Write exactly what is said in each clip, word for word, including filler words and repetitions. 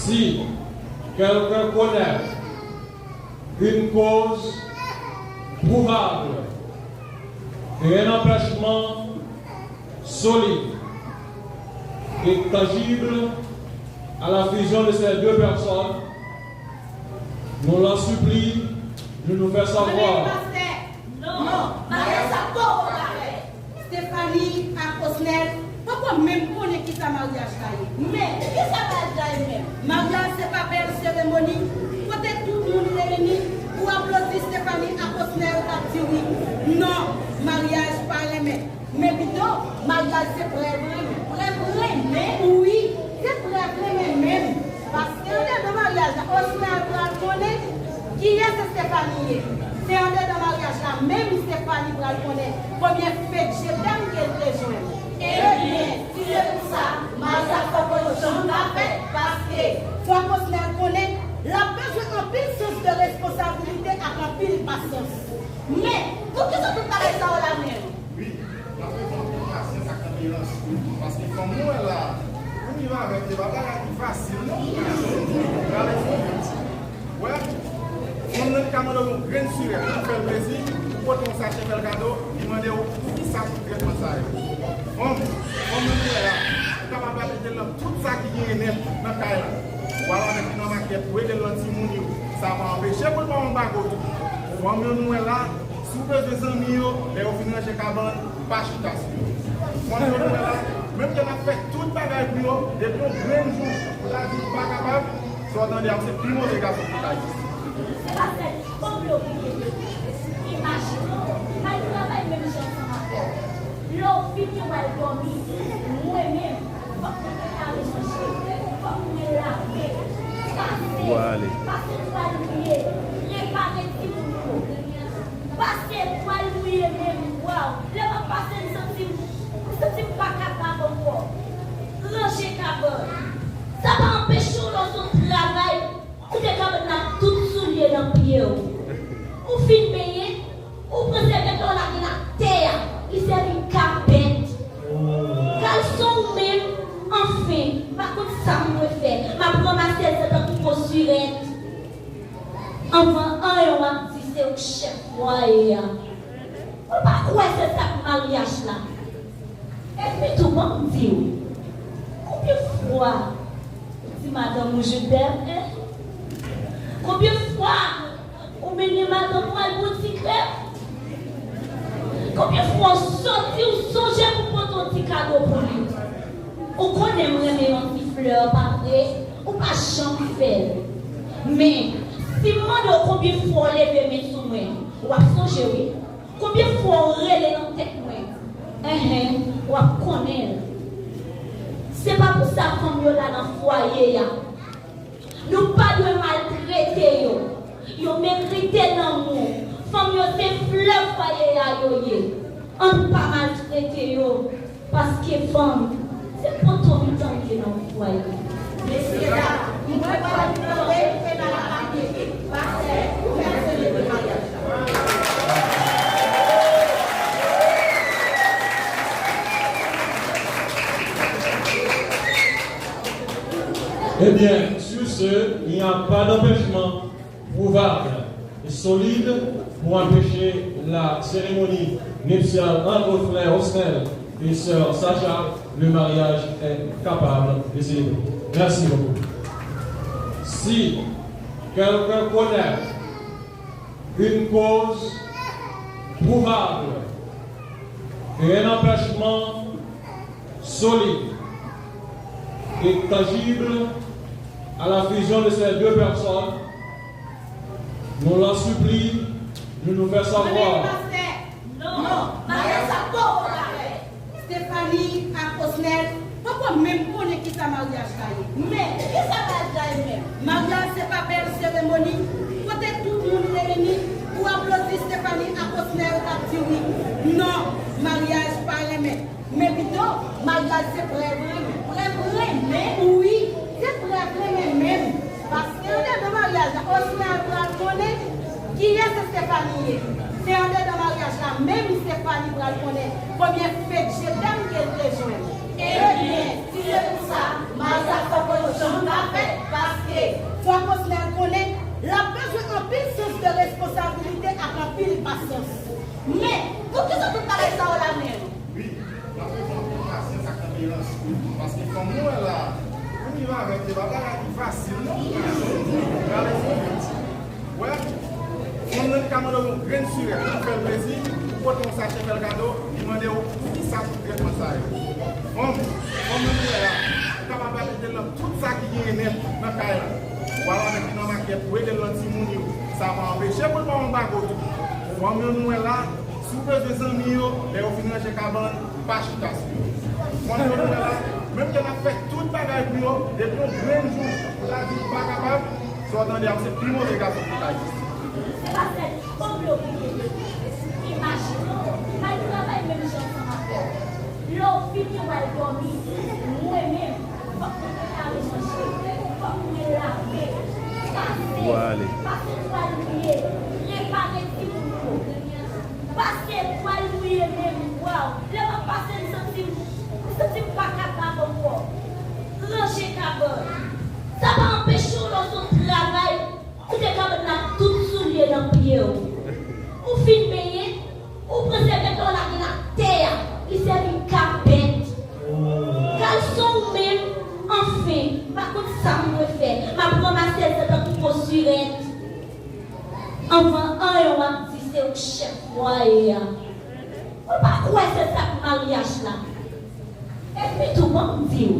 Si quelqu'un connaît une cause prouvable et un empêchement solide et tangible à la fusion de ces deux personnes, nous l'en supplie de nous faire savoir. Non, maryaj la poko parèt. Stephanie ak Osnel poko menm konnen kisa maryaj la ye. Men, kisa maryaj la ye menm? Maryaj se pa bèl seremoni kote tout moun reyini pou aplodi Stephanie ak Osnel k ap di wi. Non, maryaj pa renmen. Men pito, maryaj se prèv renmen. Prèv renmen? Wi, se prèv renmen menm. Paske andedan maryaj la, Osnel pral konnen kiyès Stephanie ye. Se andedan maryaj la menm Stephanie pral konnen konbyen fake je t'aime ke l te jwenn. Ebyen, si se pou sa, maryaj sa poko janm ka fèt, paske fòk Osnel konnen l ap bezwen anpil sans de responsabilite ak anpil pasyans. Men, poukisa tout bagay sa yo la menm? Wi, n ap bezwen anpil pasyans ak tanperans. Paske fanm nou wè la, pou viv avèk li, se pa bagay ki fasil, non. Gade fanm nan. Wè, fanm nan ka mande w yon grenn sirèt pou fè l plezi, ou pote yon sachè fè l kado, li mande w, kisa tout trètman sa yo? Fanm, fanm nan nou wè la, ou kapab rete l nan tout sa ki genyen nèt nan kay la. Ou al avèk li nan makèt, ou ede l nan timoun yo. Sa pa anpeche pou l ba w yon bago tou. Fanm yo nou wè la, si w bezwen zanmi yo, lè yo fin ranje kabann, pa chita sou yo. Fanm yo nou wè la, menm ke n ap fè tout bagay pou yo, depi yon grenn jou, ou ta di w pa kapab, sa w tande a, se pi move gason ki ka egziste. Se pa sèl fanm yo ki gen defo. Imajine w, m al travay menm jan ansanm avè w. Lè w fini, w al dòmi. Mwen menm, fòk mwen prepare manje, fòk mwen lave, pase, pase twal mouye, repare timoun yo. Pase twal mouye menm, waw, lè m ap pase, m santi m, m santi m pa kapab ankò. Ranje kabann. Sa pa anpeche w lè w sot travay, ou te kabann nan tout soulye nan pye w. Ou fin benyen, ou pran sèvyèt la, ou lage l atè a, li sèvi kapèt. Kalson w menm, anfen, m pa konn sa m dwe fè, m ap ranmase l sa tankou po sirèt. Anvan anyen w ap di se ou k chèf fwaye a. Ou pa kwè se sa k maryaj la? Epi tou, ban m di w, konbyen fwa ou di madanm ou je t'aime, en? Konbyen fwa ou mennen madanm ou al boutik rèv? Konbyen fwa w soti, ou sonje pou pote yon ti kado pou li? Ou konnen m renmen yon ti flè, pa vre? Ou pa janm fè l. Men, si m mande w konbyen fwa w leve men sou mwen, w ap sonje wi. Konbyen fwa w rele nan tèt mwen? Enhen, w ap konnen l. Se pa pou sa fanm yo la nan fwaye a. Nou pa dwe maltrete yo. Yo merite lanmou. Fanm yo se flè fwaye a yo ye. Ann pa maltrete yo. Paske fanm, se poto mitan ke nan yon fwaye. Mesye dam, mwen pral plore, fè nan la pa pete. Pastè, ou fè selebre maryaj la. Eh bien, sur ce, il n'y a pas d'empêchement prouvable et solide pour empêcher la cérémonie nuptiale entre frère Osnel et sœur Sacha. Le mariage est capable de célébrer. Merci beaucoup. Si quelqu'un connaît une cause prouvable et un empêchement solide et tangible à la fusion de ces deux personnes, nous l'en supplie de nous faire savoir. Non, maryaj sa poko parèt. Stephanie ak Osnel poko menm konnen kisa maryaj la ye. Men, kisa maryaj la ye menm? Maryaj se pa bèl seremoni kote tout moun reyini pou aplodi Stephanie ak Osnel k ap di wi. Non, maryaj pa renmen. Men pito, maryaj se prèv renmen. Prèv renmen? Wi, se prèv renmen menm. Paske andedan maryaj la, Osnel pral konnen kiyès Stephanie ye. Se andedan maryaj la menm Stephanie pral konnen konbyen fake je t'aime ke l te jwenn. Ebyen, si se pou sa, maryaj sa poko janm ka fèt, paske Frè Cosnel konnen l ap bezwen anpil sans de responsabilite ak anpil pasyans. Men, pou kisa tout bagay sa yo la menm? Wi, n ap bezwen anpil pasyans ak tanperans. Paske fanm nou wè la, pou viv avèk, se pa bagay ki fasil, non. Gade fanm. Wè, fanm nan li ka mande w yon grenn sirèt pou fè l plezi, ou pote yon sachè fè l kado, li mande w kisa tout trètman sa yo. Fanm, fanm nan li wè la, ou kapab al mete l nan tout sa ki genyen nèt nan kay la. Ou al avèk li nan makèt, ou ede l nan timoun yo. Sa pa anpeche pou l ba w yon bago tou. Fanm yo nou wè la, si w bezwen zanmi yo, lè yo fin ranje kabann, pa chita sou yo. Fanm yo nou wè la, menm ke n ap fè tout bagay pou yo, depi yon grenn jou, ou ta di ou pa kapab, sa w tande a, se pi move gason ki ka egziste. Se pa sèl fanm yo ki gen. Imajine w, m al travay menm jan ansanm avè w. Lè w fini w al dòmi, mwen menm, fòk mwen prepare manje, fòk mwen lave, pase, pase twal mouye, repare timoun yo. Pase twal mouye menm, waw, lè m ap pase m santi m, m santi m pa kapab ankò. Ranje kabann. Sa pa anpeche w lè w sot travay, koute kabann nan tout soulye nan pye w. Ou fin benyen, ou pran sèvyèt la, ou lage l atè a, li sèvi kapèt. Kalson w menm, anfen, m pa konn sa m dwe fè, m ap ranmase l tankou po sirèt. Anvan anyen w ap di se ou k chèf fwaye a. Ou pa kwè se sa k maryaj la? Epi tou, ban m di w,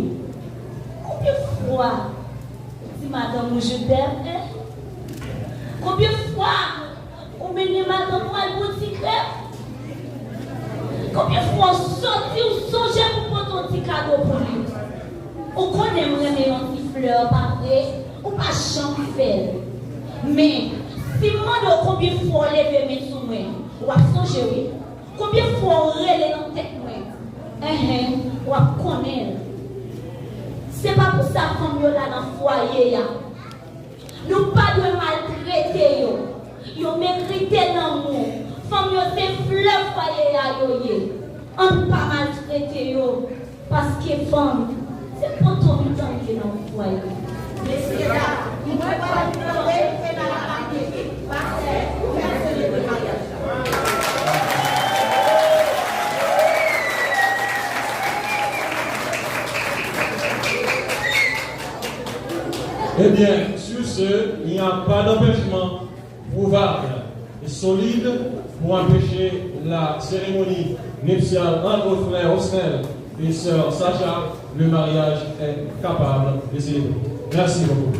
konbyen fwa ou di madanm ou je t'aime, en? Konbyen fwa ou mennen madanm ou al boutik rèv? Konbyen fwa w soti, w sonje pou pote yon ti kado pou li? Ou konnen m renmen yon ti flè, pa vre? Ou pa janm fè l. Men, si m mande w konbyen fwa w leve men sou mwen, w ap sonje wi. Konbyen fwa w rele nan tèt mwen? Enhen, w ap konnen l. Se pa pou sa fanm yo la nan fwaye a. Nou pa dwe maltrete yo. Yo merite lanmou. Fanm yo se flè fwaye a yo ye. Ann pa maltrete yo. Paske fanm, se poto mitan li ye nan yon fwaye. Mesye dam, mwen pral mande Fenala Mathieu, pastè, pou fè selebre maryaj la. Eh bien, sur ce, il n'y a pas d'empêchement prouvable et solide pour empêcher la cérémonie nuptiale entre frère Osnel et sœur Sacha. Le mariage est capable de célébrer. Merci beaucoup.